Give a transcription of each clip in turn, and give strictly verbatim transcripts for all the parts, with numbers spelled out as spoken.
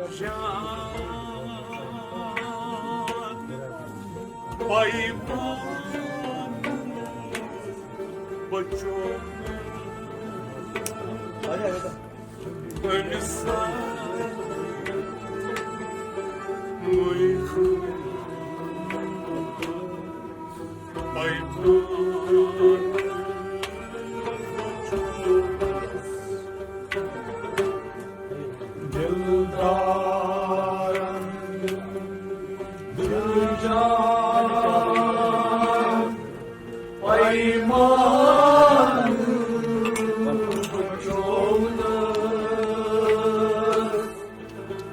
جان پیمان بچو۔ أمِس سۭتۍ پیمان بچو۔ دلدارن دل جان پیمان بچونس،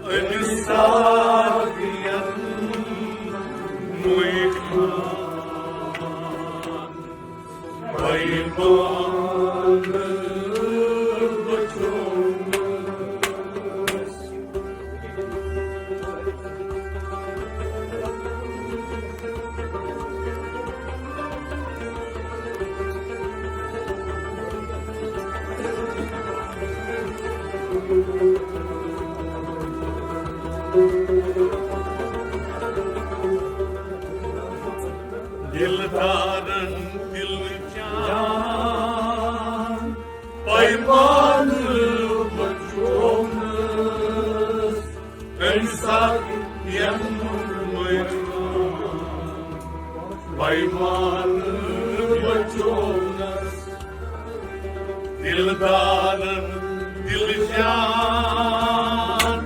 أمِس ساقین مُیکھان۔ پیمان بچونس۔ دلدارن دل جان پیمان بچونس، أمِس ساقین مُیکھان۔ پیمان بچونس، دلدارن دل جان۔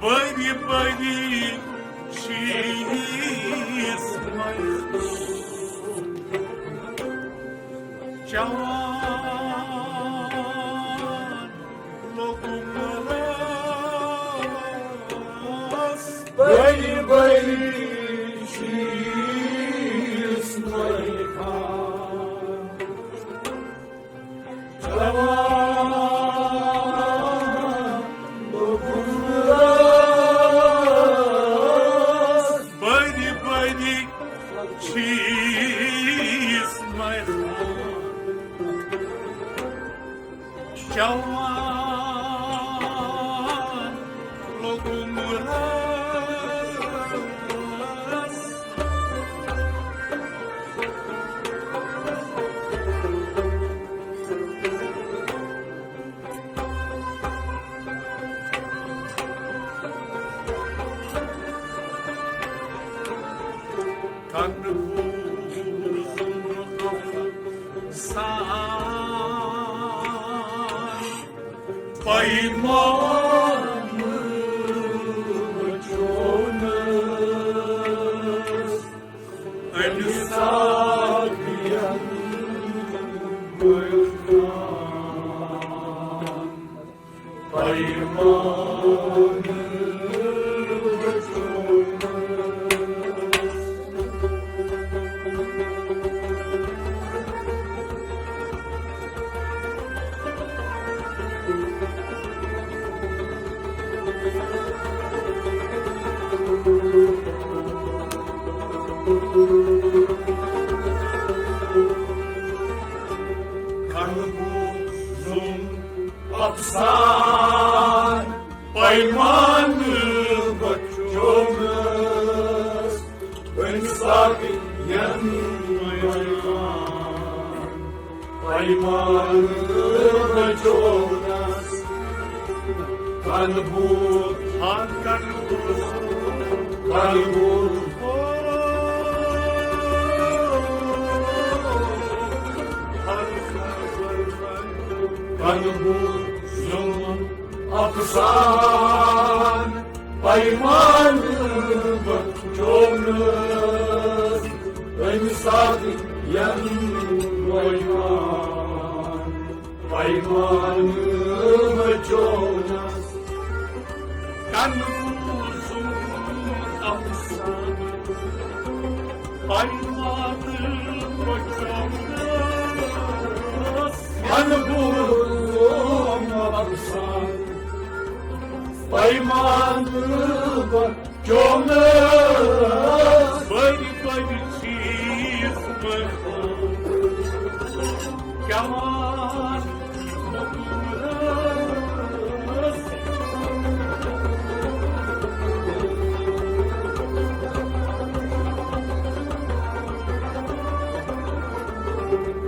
بٔری بٔری چھیٖس جوان لوٚگُم رس۔ بٔری بٔری چھیٖس مٔہۍ خان۔ جوان لوٚگُم رس۔ بٔری بٔری چھیٖس مٔہۍ خان۔ جوان لوٚگُم رس۔ کنہٕ پوٗر سان پیمان بچونس، أمِس ساقین پیمان۔ سان پیمانہٕ بچومس، أمۍ ساتہٕ ین پیمانہٕ بچومس۔ کن بوٗ، ہا کن بوٗ، کن بوٗ، کن بوٗ، یِم افسان پیمانہٕ بچومس، أمۍ ساتہٕ ین پیمان پیمانہٕ بچومس۔ کن بوٗزُم افسانہٕ پیمانہٕ بچومس۔ کن بوٗزُم افسانہٕ پیمانہٕ بچومس۔ بٔڑۍ بٔڑۍ چیٖز مگر کیٛاہ وَنہٕ؟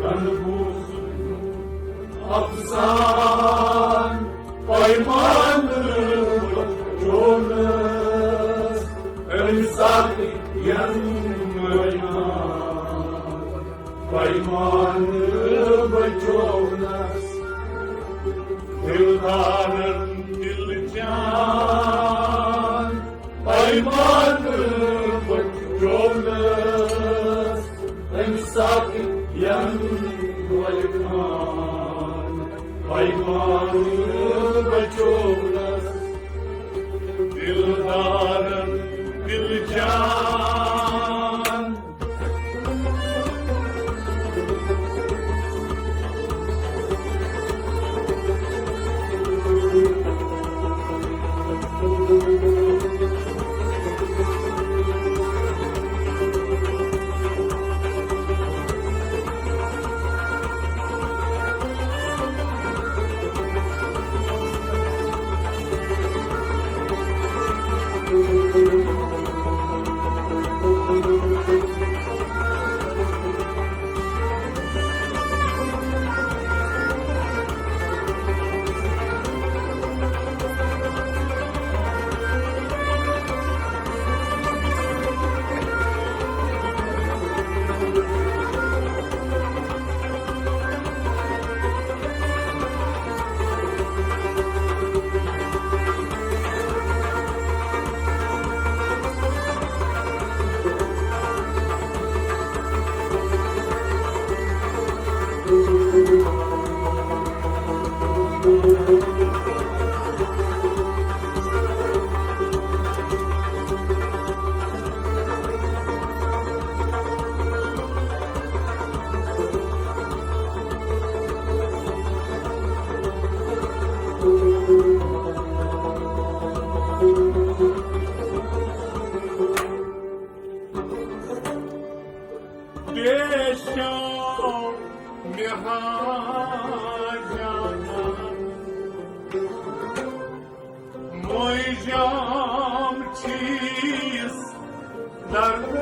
کن بوٗزُم افسانہٕ پیمانہٕ بچومس، أمۍ ساتہٕ ین پیمان پیمانہٕ بچومس۔ دلدارن دل جان پیمانہٕ بچومس، أمۍ ساتہٕ ین پیمان پیمانہٕ بچومس۔ دلدارن دل جان پیشو مےٚ ہا جانان، مٔنٛزۍ جام چیٖز دردس۔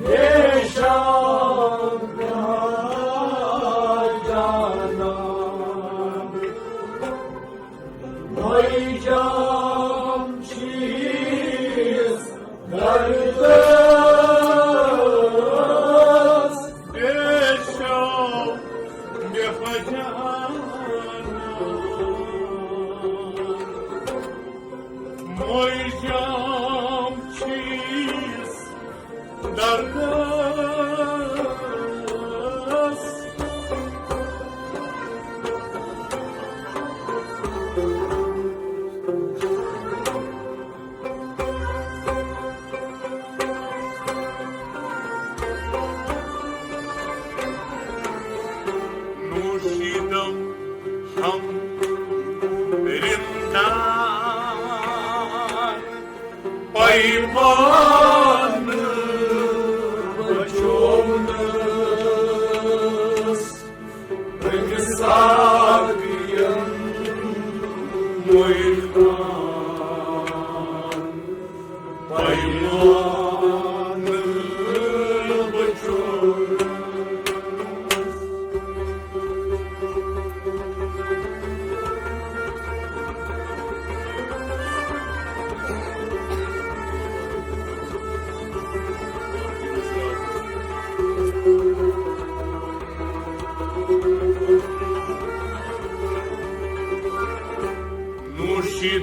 پیشو مےٚ ہا جانان، مٔنٛزۍ جام چیٖز دردس۔ پیشو مےٚ ہا جانان، مٔنٛزۍ جام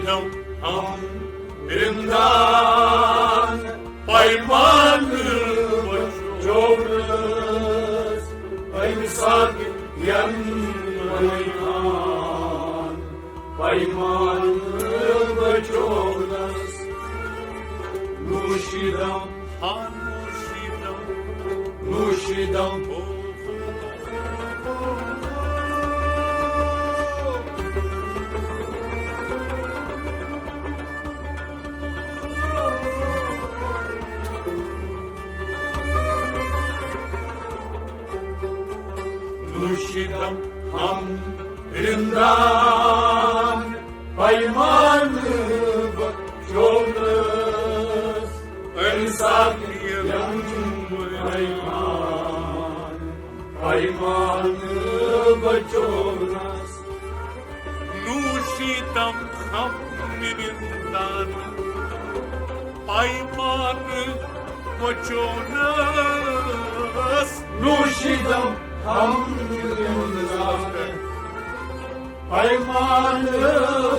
ہم رندان پیمان بچونس، امہِ ساتہٕ ین پیمان پیمان بچونس۔ نوشیدم، ہا نوشیدم، نوشیدم۔ نوشیدم ہم رندان پیمان بچونس، امہِ ساتہٕ ین پیمان پیمان بچونس۔ نوشیدم ہم رندان پیمان بچونس۔ نوشیدم ہم رندان پیمان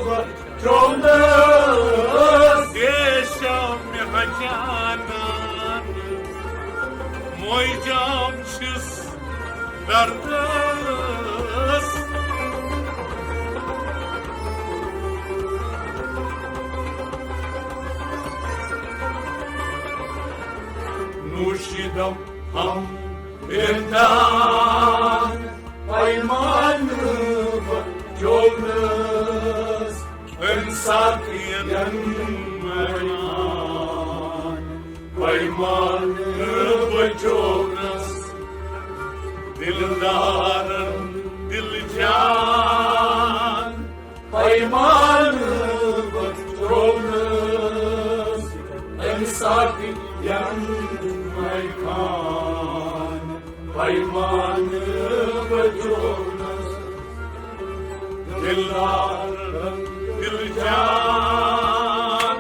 بچونس۔ دیشم ہجانان موجام چھس دردس۔ نوشیدم ہم رندان پیمان بچونس، امہِ ساتہٕ ین پیمان پیمان بچونس۔ دلدارن دل جان پیمان بچونس، امہِ ساتہٕ ین پیمان پیمان بچونس۔ دلدار دل جان۔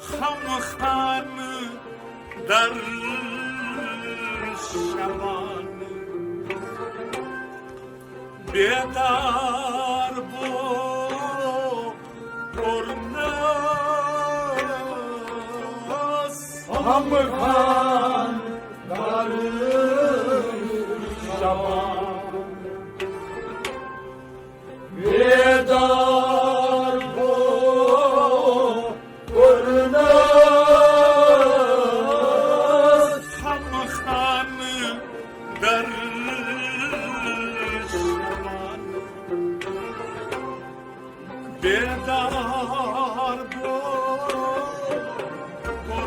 خم خان در شوان بیدار بو کرنس۔ ہم خان در شوان بیدار بو کرنس۔ ہم خان در شوان بیدار بو کرنس۔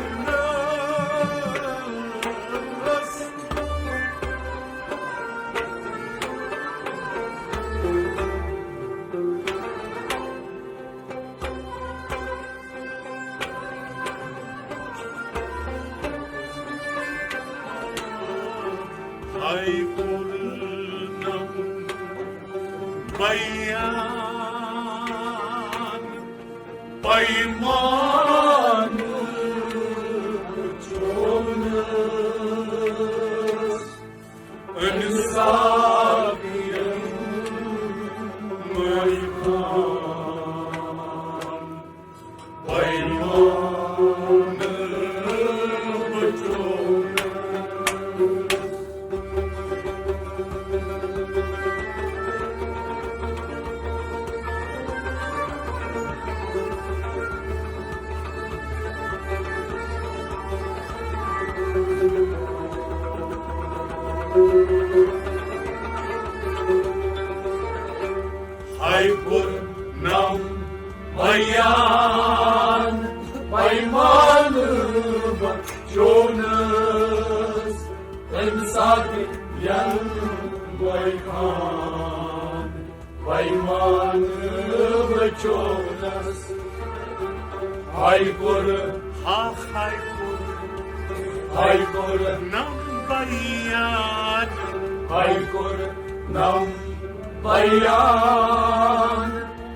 ہاے کوٚرنم بیان پیمانہٕ چونس انصاف مٲلۍ خان۔ پیمانہٕ چونس۔ ہاے کوٚرنم بیان پیمانہٕ چونس، تمہِ ساتہٕ ینہٕ بٲے خان پیمانہٕ چونس۔ ہاے کوٚر، ہا ہاے کوٚر، ہاے کوٚرنم بیان، ہاے کوٚرنم بیان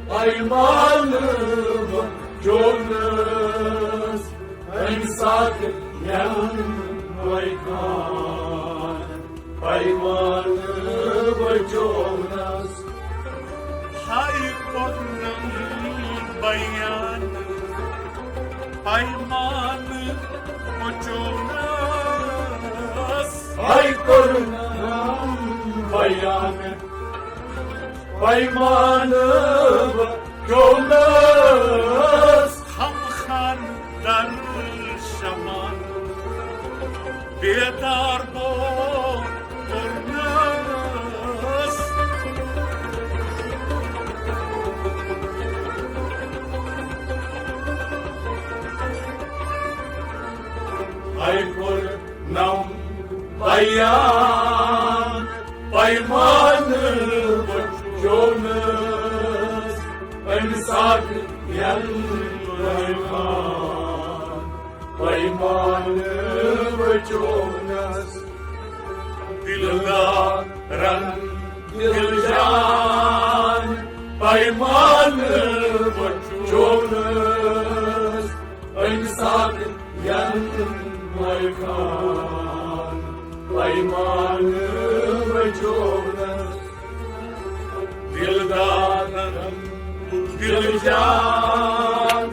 پیمانہٕ چونس، تمہِ ساتہٕ ینہٕ بٲے خان پیمانہٕ چونس۔ ہاے کوٚرنم بیان پیمانہٕ چونس۔ ہاے کوٚرنم بیان پیمانہٕ چونس۔ ہم خاندر شمان بیدار بو کوٚرنس۔ ہاے کوٚرنم بیان پیمانہٕ چونس، امہِ ساتہٕ ینہٕ بٲے خان پیمانہٕ چونس۔ دلدارن دل جان پیمانہٕ چونس، امہِ ساتہٕ ینہٕ بٲے خان پیمانہٕ چونس۔ دلدارن دل جان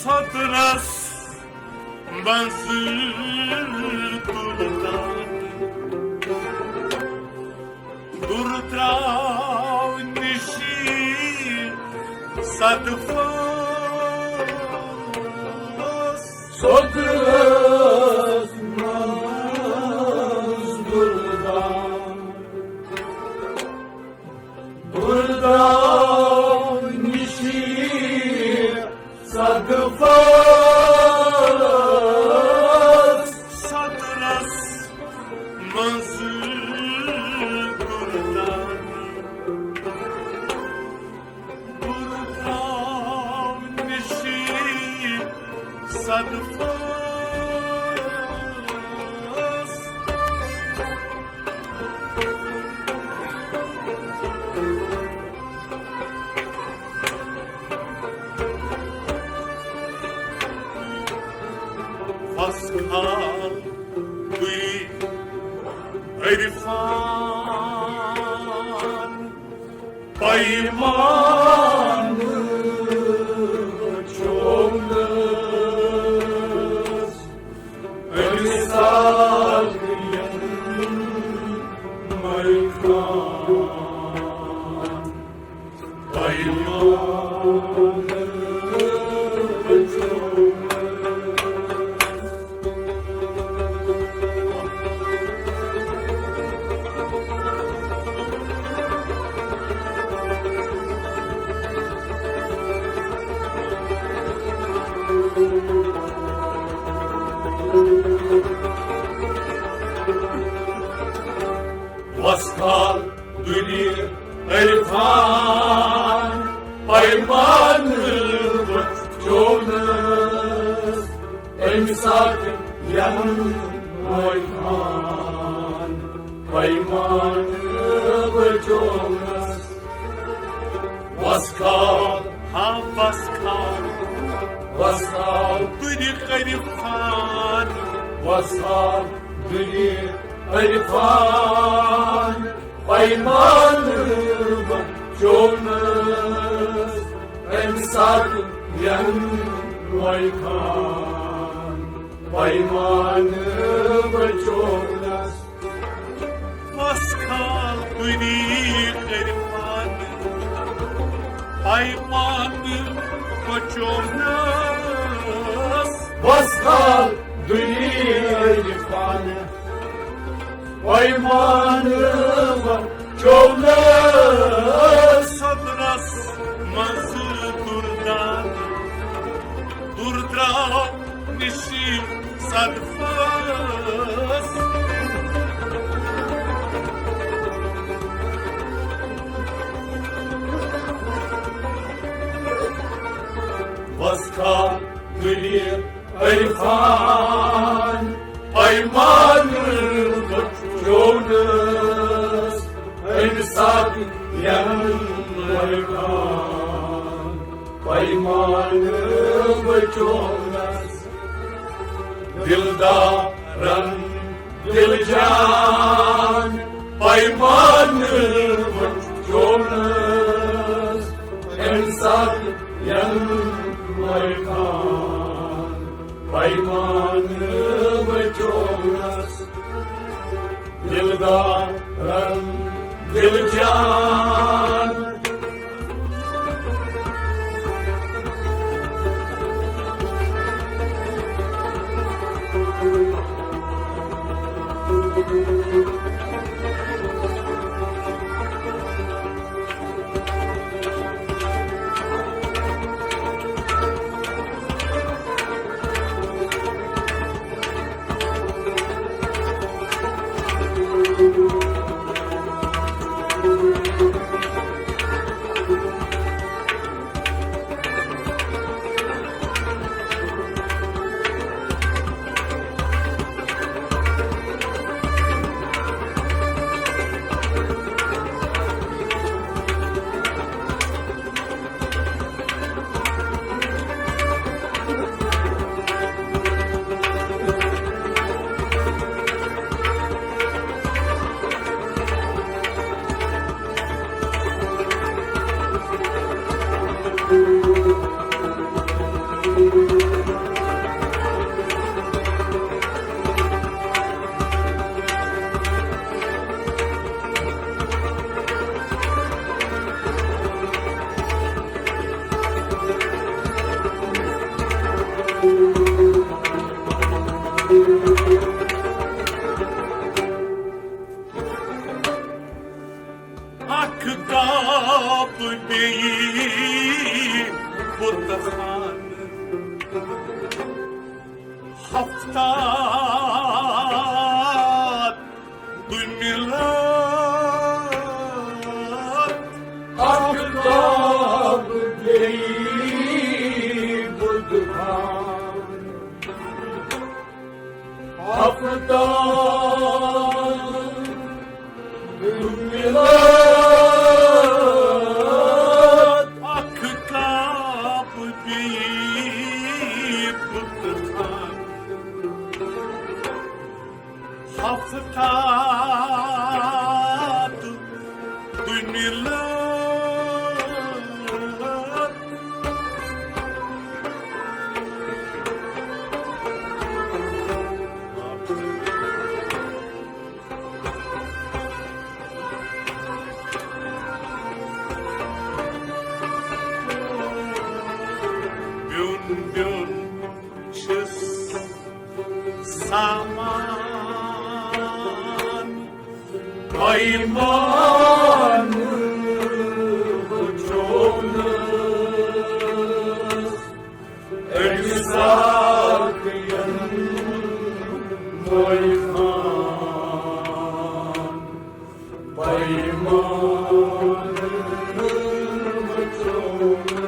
صدرس منٛز تُلتن دُر ترٛاونہِ شیٖر صدفس۔ صدرس منٛز دُردان، دُردان نِشی عرفان پیمان چونس، أمِس آو یِم مٲلۍ خان۔ وسخال دُنہِ عرفان پیمانہٕ بچونس، أمۍ ساتہٕ یمن مٲلۍ خان پیمانہٕ بچونس۔ وسخال، ہاں وسخال، وسخال دُنہِ عرفان، وسخال دُنہِ عرفان پیمانہٕ بچونس، أمۍ ساتہٕ یمن مٲلۍ خان پیمانہٕ بچونس۔ وسخال دُنہِ عرفان پیمانہٕ بچونس۔ وسخال دُنہِ عرفان پیمانہٕ بچونس۔ صدرس منٛز دُردان، دُردرا نِشی صدفس۔ وسخال دُنہِ عرفان پیمانہٕ بچونس، أمۍ ساتہٕ یمن مٲلۍ خان پیمانہٕ بچونس۔ دلدارن دل جان پیمانہٕ بچونس، أمۍ ساتہٕ یمن مٲلۍ خان پیمانہٕ بچونس۔ دلدارن دل جان۔ اکھ کعبہٕ بیٚیہِ بُتہٕ خانہٕ، ہفتاد دُنہِ لٲر۔ اکھ کعبہٕ بیٚیہِ بُتہٕ خانہٕ، ہفتاد دُنہِ لٲر۔ اکھ کعبہٕ بیٚیہِ بُتہٕ خانہٕ، ہفتاد پیمانہٕ وٕچھو نہٕ أمِس اکھ یَنہٕ مٲلۍ خان۔ پیمانہٕ وٕچھو نہٕ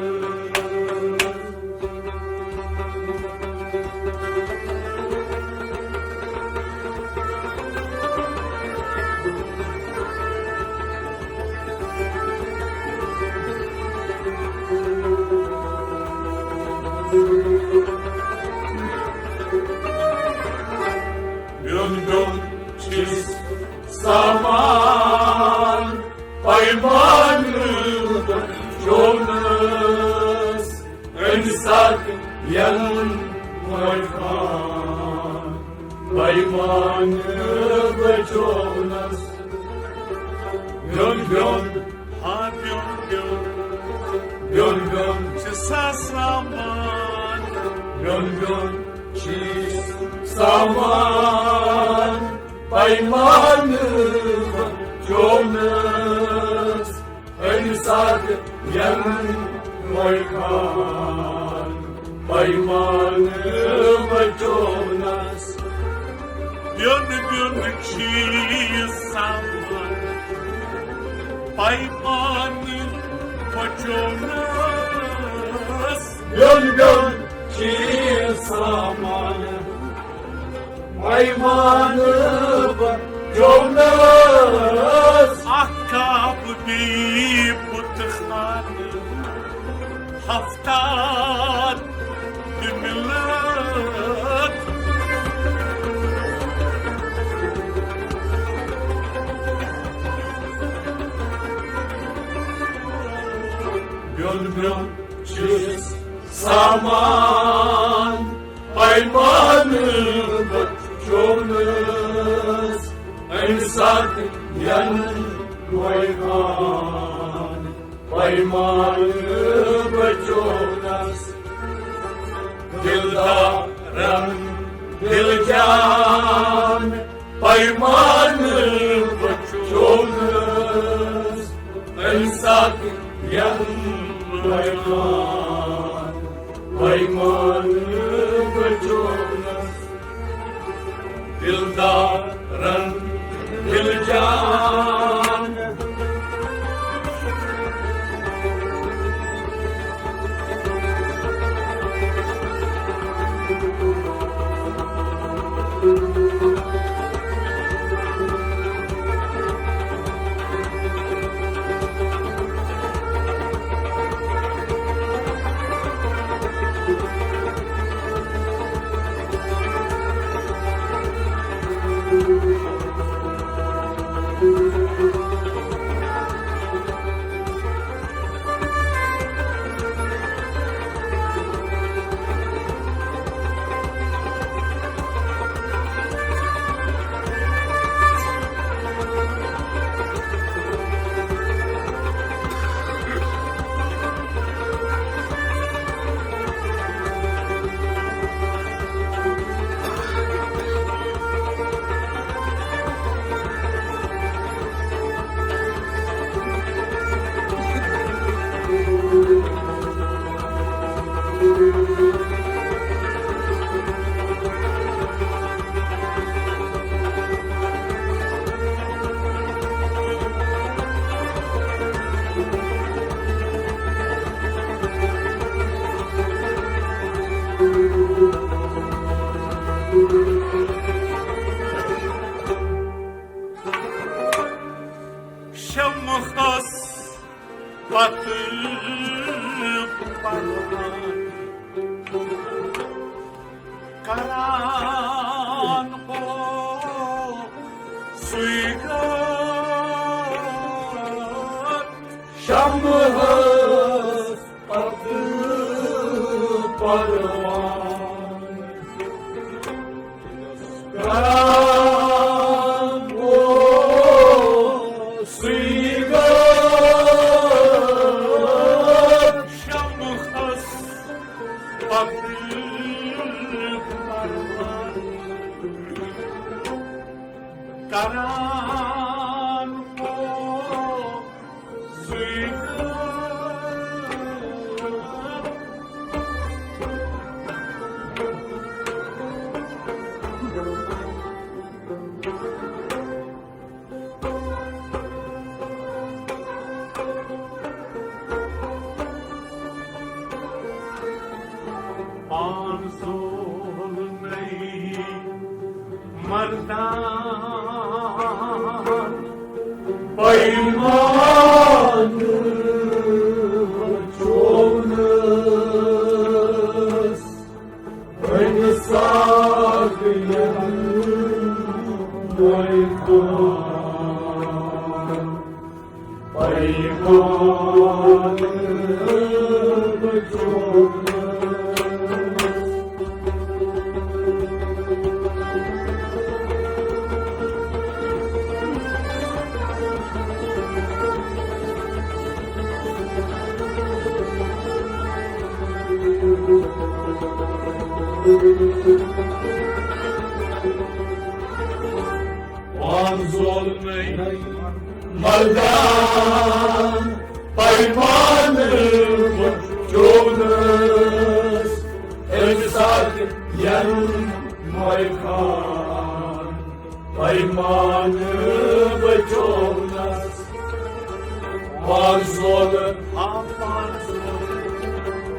بیوٚن بیوٚن چھِس سامان پیمانہٕ بچونس، أمۍ ساتہٕ یَنہٕ مٲلۍ خان پیمانہٕ بچونس۔ بیوٚن بیوٚن، ہا بیوٚن بیوٚن، بیوٚن بیوٚن چھِ سا سامان، بیوٚن بیوٚن چھِ سامان پیمانہٕ بچونس۔ أمۍ ساتہٕ یَنہٕ مٲلۍ خان پیمانہٕ بچونس۔ بیوٚن بیوٚن چھِ سامان پیمانہٕ بچونس۔ بیوٚن بیوٚن چھِ سامان پیمانہٕ بچونس۔ اکھ کعبہٕ بیٚیہِ بُتہٕ خانہٕ، ہفتاد تہِ مِلٲت۔ بیوٚن بیوٚن چھِس سامان پیمانہٕ بچونس۔ أمۍ ساتہٕ یَنہٕ مٲلۍ خان پیمانہٕ بچونس۔ دلدارن دل جان پیمانہٕ بچونس۔ أمۍ ساتہٕ یَنہٕ مٲلۍ خان پیمانہٕ بچونس۔ دلدارن دل جان۔ شمعس پتہٕ پروان کران ہو سُے گوٚو۔ شمعس پتہٕ پروان کران ہو سُے گوٚو۔ شمعس پتہٕ پروان کران پیمانہٕ چونس، أمۍ ساتہٕ یَن پیمانہٕ چونس۔ وان زول نئی مردان پیمانہٕ چونس، أمۍ ساتہٕ یَن مۄے خان پیمانہٕ چونس۔ وان زول،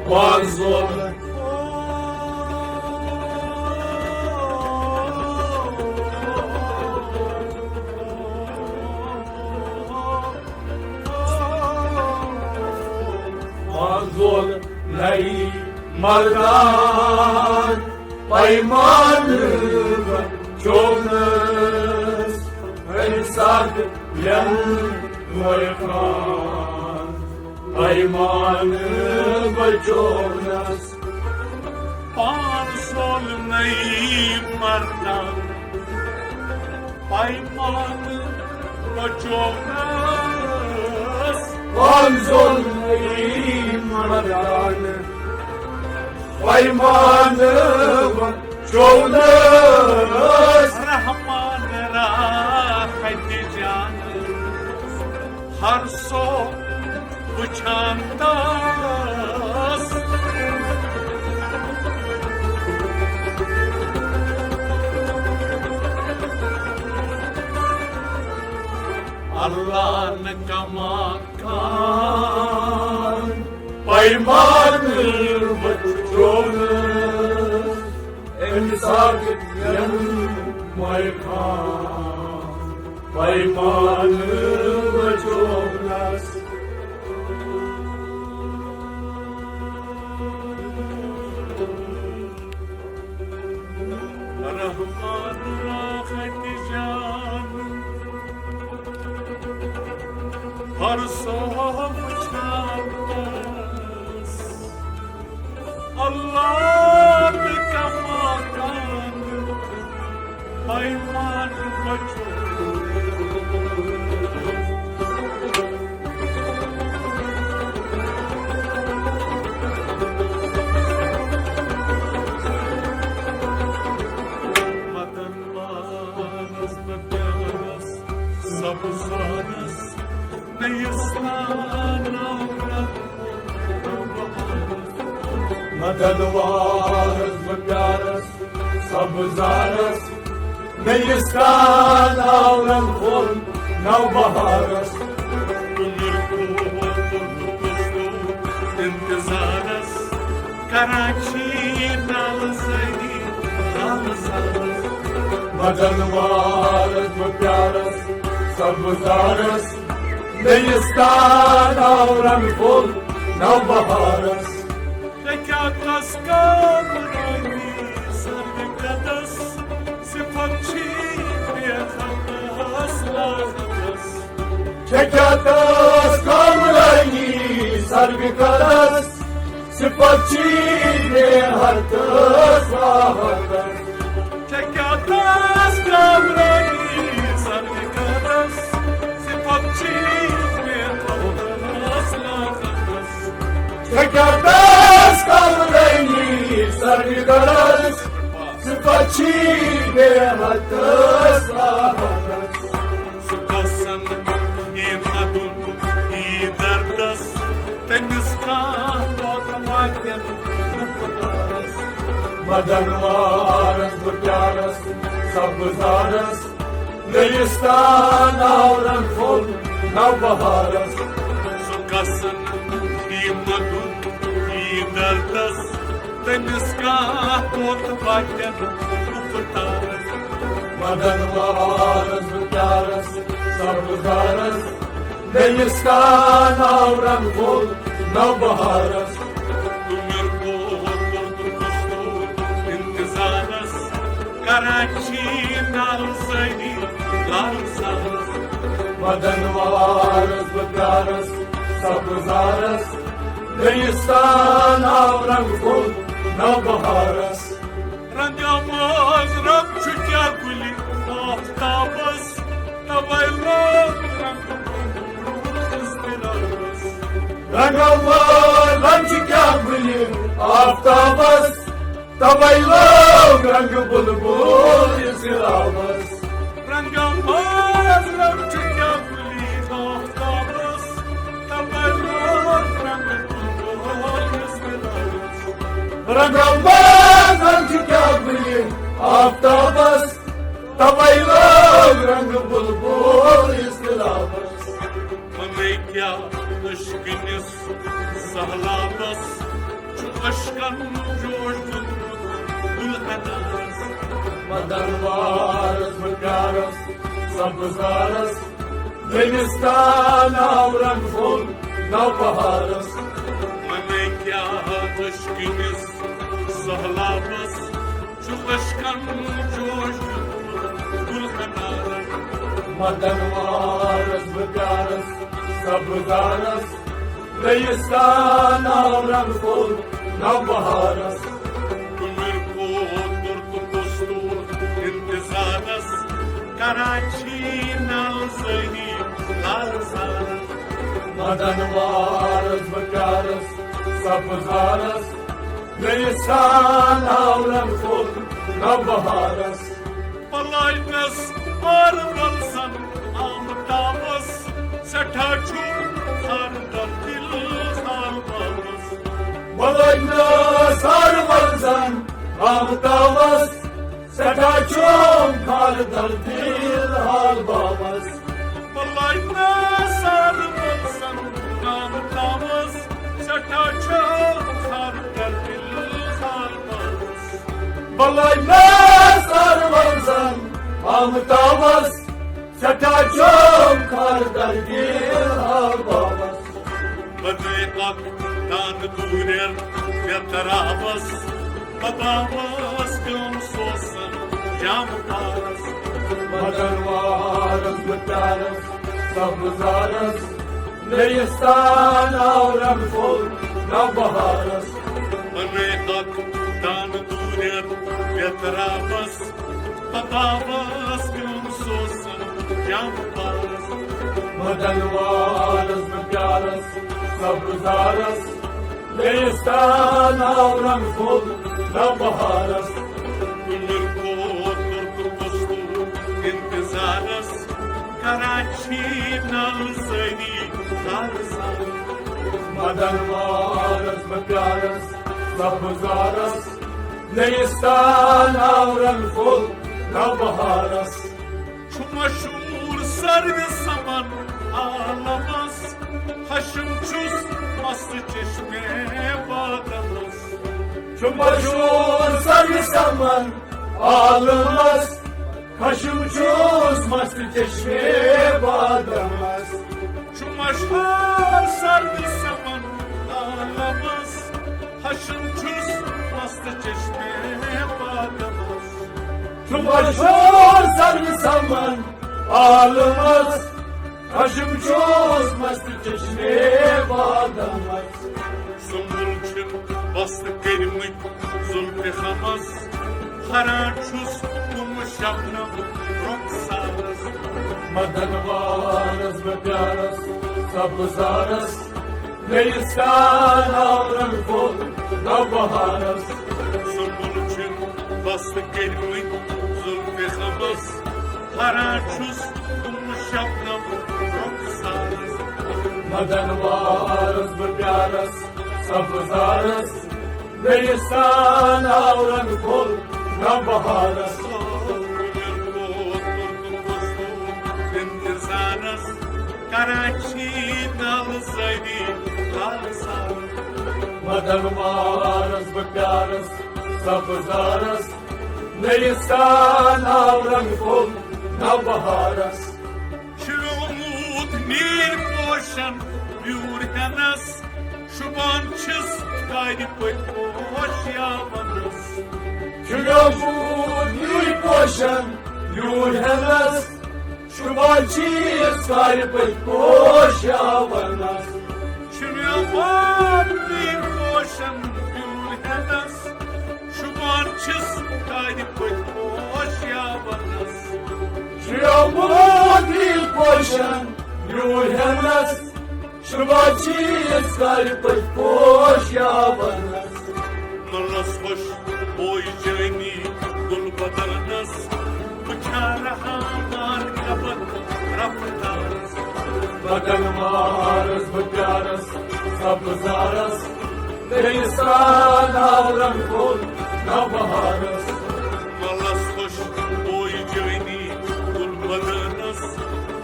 وان زول۔ مردان پیمانہٕ چونس، أمۍ ساتہٕ یَن مۄے خان پیمانہٕ چونس۔ پان سول نئی مردان پیمانہٕ چونس۔ پان سول نئی مردان پیمانہٕ چونس۔ رحمان راحت جان ہر سو وٕچھان داس۔ اللہ نہٕ کما کان پیمانہٕ چونس، أمۍ ساتہٕ یَن مۄے خان پیمانہٕ چونس۔ رحمان راحت جان ہر سو وٕچھان داس۔ اللہ تہٕ کما کان پیمانہٕ بچو۔ مدن وانس بہٕ پیارس سبزانس، نٔیِس ناو مدن وانس بہٕ پیارس سبزانس، نٔیِس ناو پھوٚل نو بہارس۔ عمر کوتُر انتظارس، کراچی نالہٕ زٲنی نالہٕ زانس۔ مدن وانس بہٕ پیارس سبزانس، نٔیِس ناو پھوٚل نو بہارس۔ ژےٚ کیٛاہ تس کامرٲنی سرقدس، صفت چھی بے حدس لاحقس۔ ژےٚ کیٛاہ تس کامرٲنی سرقدس، صفت چھی بے حدس لاحقس۔ ژےٚ کیٛاہ تس کامرٲنی سرقدس، صفت چھی بے حدس لاحقس۔ ژےٚ کیٛاہ تس کامرٲنی سرقدس، صفت چھی بے حدس لاحقس۔ سُہ کسن یی ندُن یی دردس، تٔمِس کانٛہہ دۄد واتٮ۪ن نہٕ خۄدایس۔ مدن وارس بہٕ پیارس سبزارس، نٔیِس تان آورن پھوٚل نو بہارس۔ سُہ کسن یی مدُن یی دردس، تٔمِس کانٛہہ دۄد واتٮ۪ن نہٕ خۄدایس۔ مدن وارس بہٕ پیارس سبزارس، نیستان آو رنگ پھوٚل نوبہارس۔ تُمر کوٚر تہٕ کُستور انتظارس، کراچی نال سٲری لال سارس۔ مدن وارس بہٕ پیارس، سبزارس، نیستان آو رنگ پھوٚل نوبہارس۔ رنگہ منٛز رنگ چھُ کیٛاہ گُلہِ آفتابس، توے لوگ رنگ اضطرابس۔ رنگہ منٛز رنگ چھُ کیٛاہ گُلہِ آفتابس، توے لوگ رنگ بلبل اضطرابس۔ رنگہ منٛز رنگ چھُ کیٛاہ گُلہِ آفتابس، توے لوگ رنگ بلبل اضطرابس۔ رنگہ منٛز رنگ چھُ کیٛاہ گُلہِ آفتابس، توے لوگ رنگ بلبل اضطرابس۔ ونے کیٛاہ عشقہٕ کِس سہلابس، چھُ عشقن جوش دیُتمُت گُل انارس۔ مدن وارس بہٕ پیارس، سبزارس، نیستان آو رنگ پھوٚل نوبہارس۔ ونے کیٛاہ عشقہٕ کِس سہلابس، چھُ عشقن جوش دیُتمُت گُل انارن۔ مدن وارس بہٕ پیارس، سبزارس، نیستان آو رنگ پھوٚل نوبہارس۔ تُمر کوٚر تہٕ کُستور انتظارس، کراچی نال سٲری لال سارس۔ مدن وارس بہٕ پیارس، سبزارس، نیستان آو رنگ پھوٚل نوبہارس۔ بلٲے مےٚ سارٕ وَلسَن آفتابس، سٮ۪ٹھاہ چھُم خاردر دِل حال بابس۔ بلٲے مےٚ سارٕ وَلسَن آفتابس، سٮ۪ٹھاہ چھُم خاردر دِل حال بابس۔ بلٲے مےٚ سارٕ وَلسَن آفتابس، سٮ۪ٹھاہ چھُم خاردر دِل حال بابس۔ بلٲے مےٚ سارٕ وَلسَن آفتابس، سٮ۪ٹھاہ چھُم خاردر دِل حال بابس۔ بنے اکھ دانہٕ دوٗرٮ۪ن بے ترابس، بابس پیوم سوسن جام پارس۔ مدن وارس بہٕ پیارس، سبزارس، نیستان آو رنگ پھوٚل نوبہارس۔ بنے اکھ دانہٕ دوٗرٮ۪ن بے ترابس، بابس پیوم سوسن جام پارس۔ مدن وارس بہٕ پیارس، سبزارس، نیستان آو رنگ پھوٚل نوبہارس۔ تُمر کوٚر تہٕ کُستور انتظارس، کراچی نال سٲری لال سارس۔ مدن وارس بہٕ پیارس، سبزارس، نیستان آو رنگ پھوٚل نوبہارس۔ چھُ مشہوٗر سروِ سمن عالمس، خشم چھُس مست چشمے بادمس۔ چھُ مشہوٗر سروِ سمن عالمس، خشم چھُس مست چشمے بادمس۔ چھُ مشہوٗر سروِ سمن عالمس، خشم چھُس مست چشمے بادمس۔ چھُ مشہوٗر سروِ سمن عالمس، خشم چھُس مست چشمے بادمس۔ سُمبل چھِ وستہٕ کٔرمٕتۍ زُلفِ خمس، ہران چھُس کُمہٕ شبنم رۄخسارس۔ مدن وارس بہٕ پیارس، سبزارس، نیستان آو رنگ پھوٚل نوبہارس۔ سُمبل چھِ وستہٕ کٔرمٕتۍ زُلفِ خمس، ہران چھُس کُمہٕ شبنم رۄخسارس۔ مدن وارس بہٕ پیارس، سبزارس، نیستان آو رنگ پھوٚل نوبہارس۔ انتظارس، کراچی نال سٲری لال سارس۔ مدن وارس بہٕ پیارس، سبزارس، نیستان آو رنگ پھوٚل نوبہارس۔ چھُ نیٖرۍ پوشن بیوٗر ہٮ۪نس، شوٗبان چھِس کارِ پٔتۍ پوش یاونس۔ شُریومُت نیٖرۍ پوشن بیوٗر ہٮ۪نس، شوٗبان چھِس کارِ پٔتۍ پوش یاونس۔ شُریومُت نیٖرۍ پوشن بیوٗر ہٮ۪نس، شوٗبان چھِس کارِ پٔتۍ پوش یاونس۔ شُریومُت نیٖرۍ پوشن بیوٗر ہٮ۪نس، شوٗبان چھِس کارِ پٔتۍ پوش یاونس۔ ملس خۄش بوے جٲنی گُل بدنس، بہٕ چھا رہاوان کبر رفتارس۔ بدن وارس بہٕ پیارس سبزارس، بیٚیہِ سرٛان آو رنٛگ پھوٚل نوبہارس۔ ملس خۄش بوے جٲنی گُل بدنس،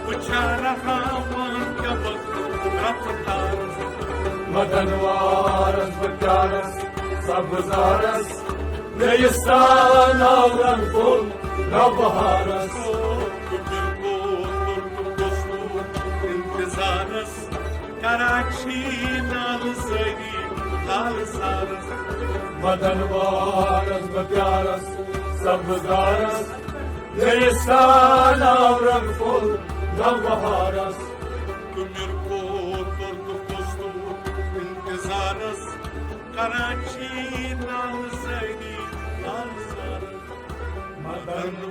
بہٕ چھا رہاوان کبر رفتارس۔ بدن وارس بہٕ پیارس سبزارس، بیٚیہِ سرٛان آو رنٛگ پھوٚل نوبہارس۔ انتظارس کراچی نالہٕ سٲری لال سارس۔ بدن وارس بہٕ پیارس سبزارس، بیٚیہِ سرٛان آو رنٛگ پھوٚل نوبہارس۔ تہٕ مےٚ کوٚر تور تہٕ پوٚستُر انتظارس، کراچی نالہٕ سٲری لال سارس۔ بدن